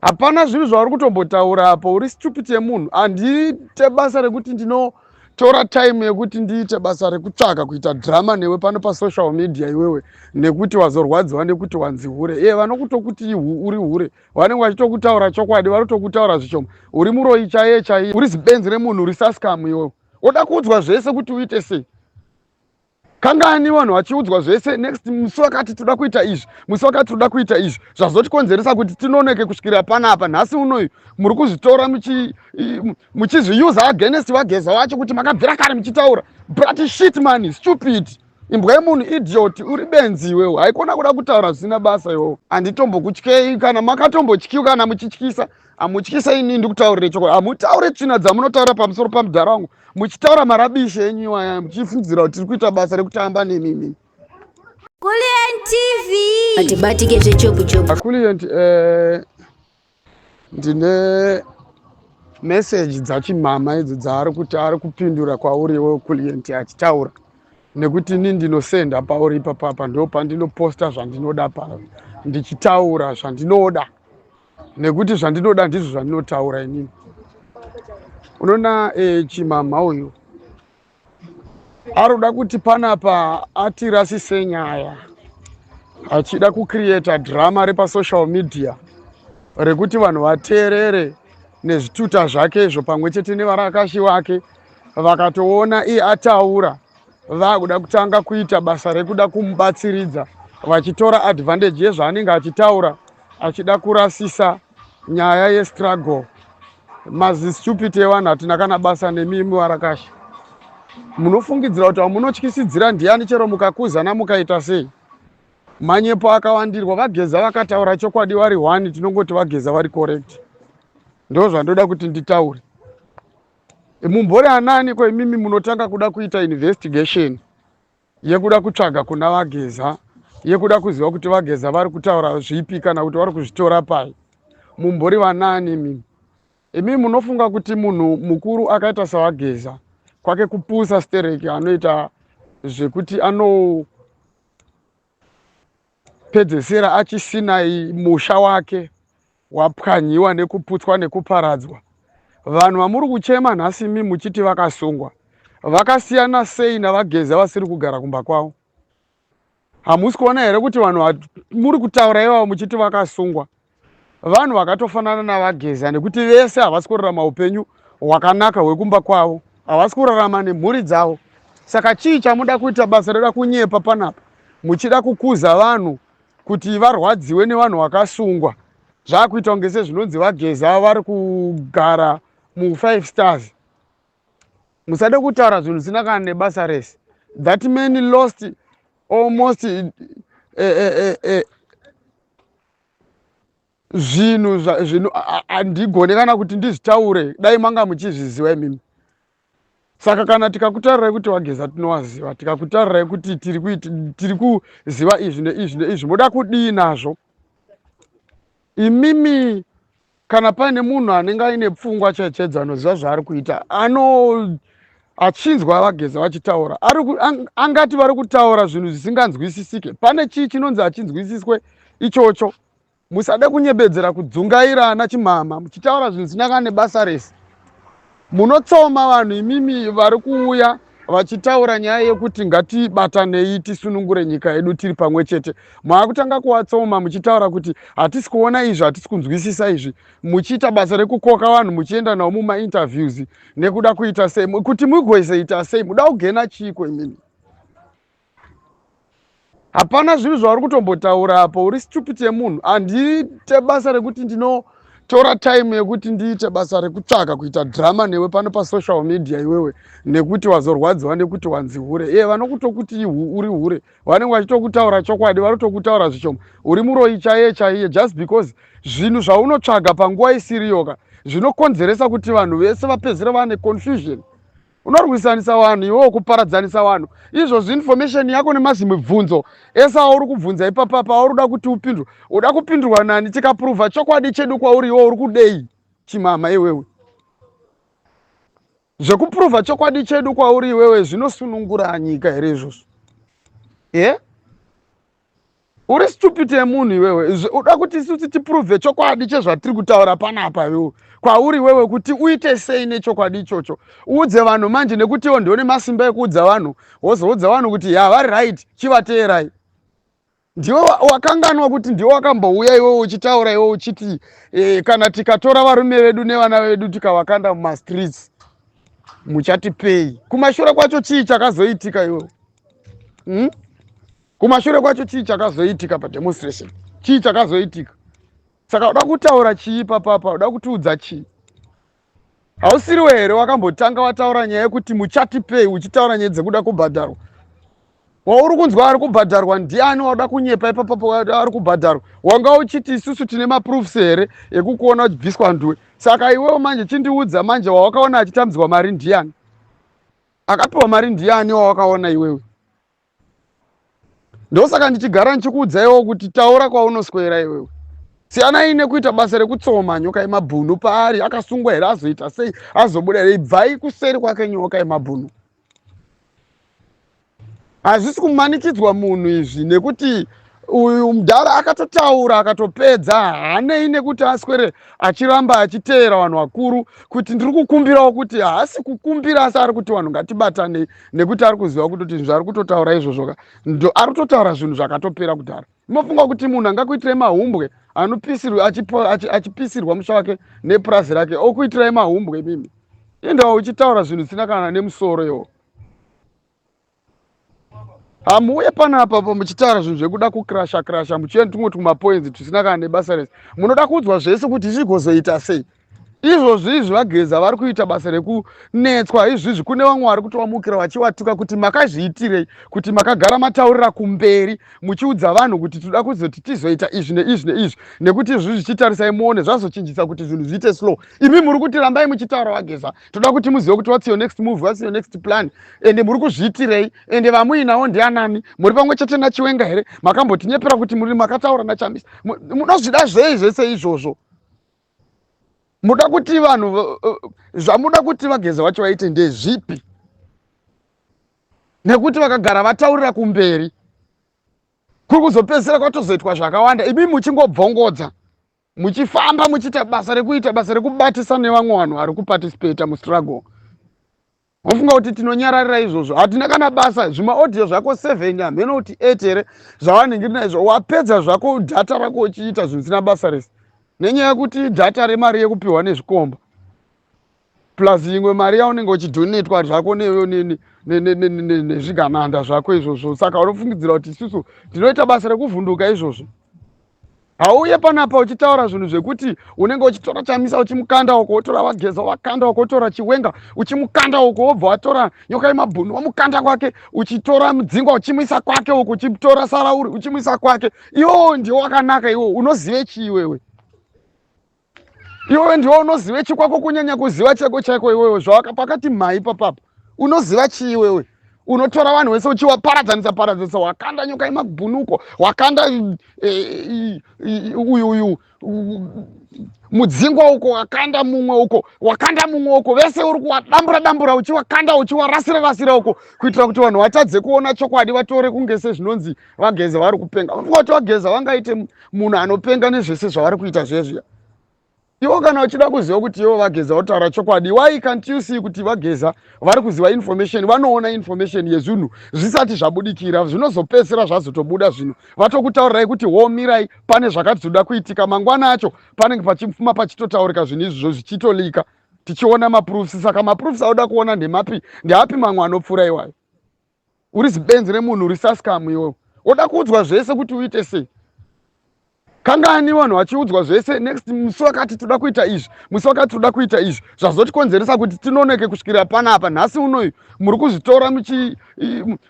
Hapana zvinhu zvauri kutombotaura apo, uri stupid yemunhu. Handiite basa rekuti ndinotora time yekuti ndiite basa rekutsvaka kuita drama newe pano pasocial media iwewe, nekuti wazorwadziwa nekuti wanzi hure. Iye vanokutokuti uri hure vanenge vachitokutaura chokwadi, vari kutokutaura zvishoma. Uri muroyi chaiye chaiye, uri zibenzi remunhu, uri saskamu iwewe. Woda kuudzwa zvese kuti uite sei? Kangani vanhu vachiudzwa zvese, next musi wakati toda kuita izvi, musi wakati toda kuita izvi, zvazotikonzeresa kuti tinoneke kusvikira panapa nhasi unoyu. Muri kuzvitora muchizviusa against vaGeza wacho kuti makabvira kare muchitaura. But shit man, stupid, imbwa yemunhu, idiot, uri benzi iwewo. Haikona kuda kutaura zvisina basa iwewo. Handitombokutyei kana makatombotyiwa, kana muchityisa hamutyisa. Ini ndikutaurire chokwadi, hamutaure tsvina dzamunotaura pamusoro pamudhara wangu, muchitaura marubbish enyu iwaya, muchifungidzira kuti tiri kuita basa rekutamba nemimi. Kulient TV. Atibatike zvechopu chopu. Kulient, ndine meseji dzachimama idzo dzaari kuti ari kupindura kwauri iwe Kulient, achitaura nekuti ini ndinosenda pauri ipapapa, ndo pandinoposta zvandinoda pa ndichitaura zvandinoda, nekuti zvandinoda ndizvo zvandinotaura inini. Unoona, chimama uyu ari kuda kuti panapa atirasise nyaya, achida kucreata drama repasocial media rekuti vanhu vateerere nezvituta zvake izvo, pamwe chete nevarakashi vake. Vakatoona iye ataura, vakuda kutanga kuita basa rekuda kumubatsiridza, vachitora advantage yezvaanenge achitaura, achida kurasisa nyaya yestruggle. Mazistupid evanhu, hatina kana basa nemimi varakashi. Munofungidzira kuti vamunotyisidzira ndiani? Chero mukakuzana mukaita sei, manyepo akawandirwa. VaGeza vakataura chokwadi vari one, tinongoti vaGeza vari correct. Ndo zvandoda kuti nditaure. Mumbori anani ko imimi munotanga kuda kuita investigation yekuda kutsvaga kuna vaGeza, yekuda kuziva kuti vaGeza vari kutaura zvipi kana kuti vari kuzvitora pai? Mumbori vanani imimi? Imi munofunga kuti munhu mukuru akaita saVaGeza, kwake kupusa stereki, anoita zvekuti anopedzesera achisinai musha wake wapwanyiwa nekuputswa nekuparadzwa? Vanhu vamuri kuchema nhasi imi muchiti vakasungwa, vakasiyana sei navaGeza vasiri kugara kumba kwavo? Hamusi kuona here kuti vanhu muri kutaura ivavo muchiti vakasungwa, vanhu vakatofanana navaGeza, nekuti vese havasi kurarama upenyu hwakanaka hwekumba kwavo, havasi kurarama nemhuri dzavo? Saka chii chamuda kuita basa reda kunyepa panapa, muchida kukuza vanhu kuti varwadziwe nevanhu vakasungwa? Zvaakuita kunge sezvinonzi vaGeza vari kugara mu5 stars. Musade kutaura zvinhu zvisina kana nebasa rese. That man lost almost zvinhu zvinhu handigone kana kuti ndizvitaure, dai manga muchizviziva imimi. Saka kana tikakutaurirai kuti vaGeza tinowaziva, tikakutaurirai kuti tiri kuziva izvi neizvi neizvi, moda kudii nazvo imimi? Kana paine munhu anenge aine pfungwa chechedzo, anoziva zvaari kuita, ano achinzwa vaGeza vachitaura, angati vari kutaura zvinhu zvisinganzwisisike. Pane chii chinonzi hachinzwisiswe ichocho? Musade kunyebedzera kudzungaira ana chimama, muchitaura zvinhu zvisina kana nebasa rese. Munotsoma vanhu imimi vari kuuya vachitaura nyaya yekuti ngatibatanei tisunungure nyika yedu tiri pamwe chete. Maakutanga kuvatsoma muchitaura kuti hatisi kuona izvi, hatisi kunzwisisa izvi, muchiita basa rekukoka vanhu muchienda navo mumainterviews nekuda kuita sei, kuti mugoizoita sei? Muda kugena chiiko imimi? Hapana zvinhu zvauri kutombotaura apo, uri stupid yemunhu. Handiite basa rekuti ndinotora time yekuti ndiite basa rekutsvaka kuita drama newe pano pasocial media iwewe, nekuti wazorwadziwa nekuti wanzi hure. Iye vanokutokuti uri hure vanenge vachitokutaura chokwadi, vari kutokutaura zvishoma. Uri muroyi chaiye chaiye, just because zvinhu zvaunotsvaga panguva isiriyoka zvinokonzeresa kuti vanhu vese vapedzisire vane confusion. Unorwisanisa vanhu iwewo, kuparadzanisa vanhu. Izvozvo information yako nemazimibvunzo ese auri kubvunza ipapapa, auri kuda kuti upindurwe, uda kupindurwa nani? Tikaprova chokwadi chedu kwauri iwe, uri kudei chimama iwewe? Zvekuprova chokwadi chedu kwauri iwewe zvinosunungura nyika here izvozvo? Ye yeah? Uri stupid yemunhu iwewe. Uda kuti isusu tiprove chokwadi chezvatiri kutaura panapa iwewe. Kwauri iwewe kuti uite sei nechokwadi ichocho. Uudze vanhu manje nekuti iwo ndione masimba ekuudza vanhu. Wozoudza vanhu kuti ya vari right, chivateerai. Ndiwe wakanganwa kuti ndiwe wakambouya iwewe uchitaura iwewe uchiti eh, kana tikatora varume vedu nevana vedu tikavakanda mumastreets muchatipei. Kumashure kwacho chii chakazoitika iwewe? Kumashure kwacho chii chakazoitika pademonstration? Chii chakazoitika? Saka uda kutaura chii papapa? Uda kutiudza chii? Hausiriwe here wakambotanga wataura nyaya yekuti muchatipei uchitaura nyaya dzekuda kubhadharwa? Wauri kunzwa ari kubhadharwa ndiani? Wauda kunyepa ipapapo ari kubhadharwa. Wanga uchiti isusu tine maproofs here ekukuona uchibviswa nduwe? Saka iwewo manje chindiudza manje wawakaona achitambidzwa mari ndiani? Akapiwa mari ndiani wawakaona iwewe? Ndosaka ndichigara ndichikuudzaiwo kuti taura kwaunoswera iwewe. Siyanai nekuita basa rekutsoma nyoka yemabhunu paari akasungwa here azoita sei azobuda here ibvai kuseri kwake nyoka yemabhunu. Hazvisi kumanikidzwa munhu izvi nekuti uyu mudhara akatotaura akatopedza haanei nekuti aswere achiramba achiteera vanhu vakuru kuti ndiri kukumbirawo kuti haasi kukumbira asi ari kuti vanhu ngatibatanei nekuti ari kuziva kutoti zvaari kutotaura izvozvo ka ndo ari kutotaura zvinhu zvakatopera kudhara. Mofunga kuti munhu angakuitirai mahumbwe anopisirwa achipisirwa musha wake nepurazi rake okuitirai mahumbwe imimi indawa uchitaura zvinhu zvisina kana nemusoro iwo. Hamuuye panapa pa muchitaura zvinhu zvekuda kukrasha krasha muchienda tumwe tumapoints tusina kana nebasa rese. Munoda kuudzwa zvese kuti zvigozoita sei. Izvozvi izvi vaGeza vari kuita basa rekunetswa izvizvi kune vamwe vari kutovamukira vachivatuka kuti makazviitirei kuti makagara mataurira kumberi muchiudza vanhu kuti tinoda kuzoti tizoita izvi neizvi neizvi nekuti izvi zvichitarisai muone zvazochinjisa kuti zvinhu zviite slow. Imi muri kuti rambai muchitaura vaGeza toda kuti muzive kuti what's your next move, what's your next plan ende muri kuzviitirei ende vamuinawo ndianani muri pamwe chete naChiwenga here makambotinyepera kuti muri makataura naChamisa munozvida zvei zvese izvozvo muda kuti vanhu zvamuda kuti vaGeza vacho vaite ndezvipi nekuti vakagara vataurira kumberi kuri kuzopedzisira kwatozoitwa zvakawanda imi muchingobvongodza muchifamba muchiita basa rekuita basa rekubatisa nevamwe vanhu vari kuparticipata mustruggle. Mofunga kuti tinonyararira izvozvo? Hatina kana basa. Zvimaaudio zvako 7 hameno kuti 8 here zvavanenge naizvo wapedza zvako data rako uchiita zvinhu zvisina basa rese nenyaya yekuti data remari yekupiwa nezvikomba plus imwe mari yaunenge uchidonetwa zvako nezvigananda zvako izvozvo. Saka unofungidzira kuti isusu tinoita basa rekuvhunduka izvozvo? Hauye panapa uchitaura zvinhu zvekuti unenge uchitora Chamisa uchimukanda uko, wotora vaGeza wakanda uko, wotora Chiwenga uchimukanda uko, wobva watora nyoka yemabhunu wamukanda kwake, uchitora Mudzingwa uchimuisa kwake uko, uchitora Sarauri uchimuisa kwake. Iwewo ndiwo wakanaka iwewo, unozive chii iwewe? Iwewe ndiwe unozive chikwako kunyanya kuziva chako chaiko iwewe zvawakapakati mhai papapo unoziva chii iwewe? Unotora vanhu vese uchiwaparadzanisa paradzanisa, wakanda nyoka yemabhunuko, wakanda uyu uyu Mudzingwa uko, wakanda mumwe uko, wakanda mumwe uko, vese uri kuwadambura dambura uchiwakanda uchiwarasira rasira uko kuitira kuti vanhu vatadze kuona chokwadi vatore kunge sezvinonzi vaGeza vari kupenga. Unofunga kuti vaGeza vangaite munhu anopenga nezvese zvavari kuita zvezviya? Iwo kana uchida kuziva kuti iwo vaGeza votaura chokwadi, why can't you see kuti vaGeza vari kuziva information, vanoona information yezvinhu zvisati zvabudikira, zvinozopedzisira zvazotobuda zvinhu vatokutaurirai kuti womirai pane zvakati zvoda kuitika mangwana acho panenge pachifuma pachitotaurika zvinhu izvozvo zvichitolika tichiona maproofs. Saka maproofs auda kuona ndemapi? Ndeapi mamwe anopfuura iwayo? Uri zibenzi remunhu, uri saskamu iwewe, woda kuudzwa zvese kuti uite sei? Kangani vanhu vachiudzwa zvese next musi wakati toda kuita izvi, musi wakati toda kuita izvi, zvazotikonzeresa kuti tinoneke kusvikira panapa nhasi unoyu. Muri kuzvitora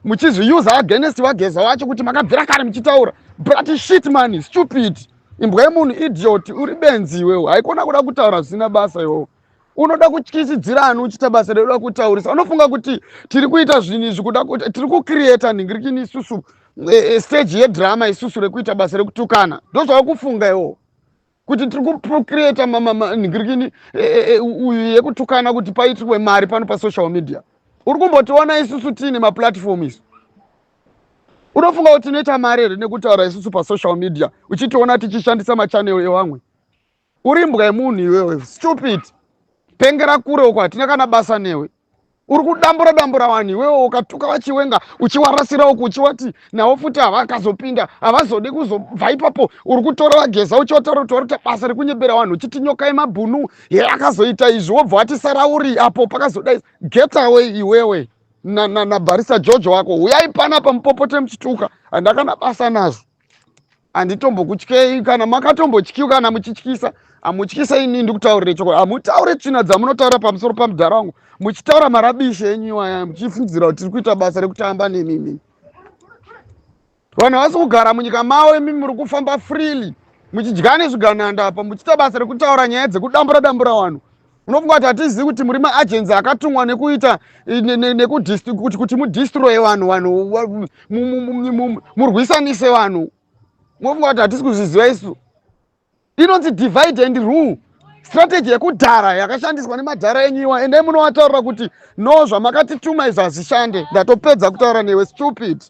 muchizviusa against vaGeza wacho kuti makabvira kare muchitaura. But shit man, stupid, imbwa yemunhu, idiot, uri benzi iwewe. Haikona kuda kutaura zvisina basa iwewe. Unoda kutyisidzira ani uchiita basa rekuda kutaurisa? Unofunga kuti tiri kuita zvinhu izvi kuda kuti tiri kucreata nhingirikini isusu stage yedrama isusu rekuita basa rekutukana? Ndozvauri iwo kuti tiri kucreata nhingirikini uyu yekutukana kuti paitirwe mari pano pasocial media? Uri kumbotiona isusu tiine maplatform isu? Unofunga kuti tinoita mari here nekutaura isusu pasocial media uchitiona tichishandisa machanel evamwe? Uri imbwa yemunhu iwewe, stupid. Pengera kure uko, hatina kana basa newe. Uri kudambura dambura vanhu iwewe, ukatuka vaChiwenga uchiwarasira uku, uchiwati navo futi havakazopinda havazodi kuzobva ipapo. Uri kutora vaGeza uchiwataura kuti vari kuita basa rekunyebera vanhu, uchiti nyoka yemabhunu ye akazoita izvi, wobva wati sarauri apo pakazodai. Get away iwewe naBarisa George wako. Uyai panapa mupopote muchituka, handakana basa nazvo. Handitombokutyei kana makatombotyiwa kana muchityisa, hamutyisa ini. Ndikutaurire chokwadi, hamutaure tsvina dzamunotaura pamusoro pamudhara wangu, muchitaura marubbish enyu iwaya, muchifungidzira kuti tiri kuita basa rekutamba nemimi. Vanhu havasi kugara munyika mavo, imi muri kufamba freely muchidya nezvigananda apa, muchiita basa rekutaura nyaya dzekudambura dambura vanhu. Unofunga kuti hatizivi kuti muri maagents akatumwa nekuita kuti mudestroye vanhu, vanhu murwisanise vanhu? Munofunga kuti hatisi kuzviziva isu? Inonzi divide and rule strategy yekudhara yakashandiswa nemadhara enyiwa. Endai munovataurira kuti no, zvamakatituma izvi hazvishande. Ndatopedza kutaura newe, stupid.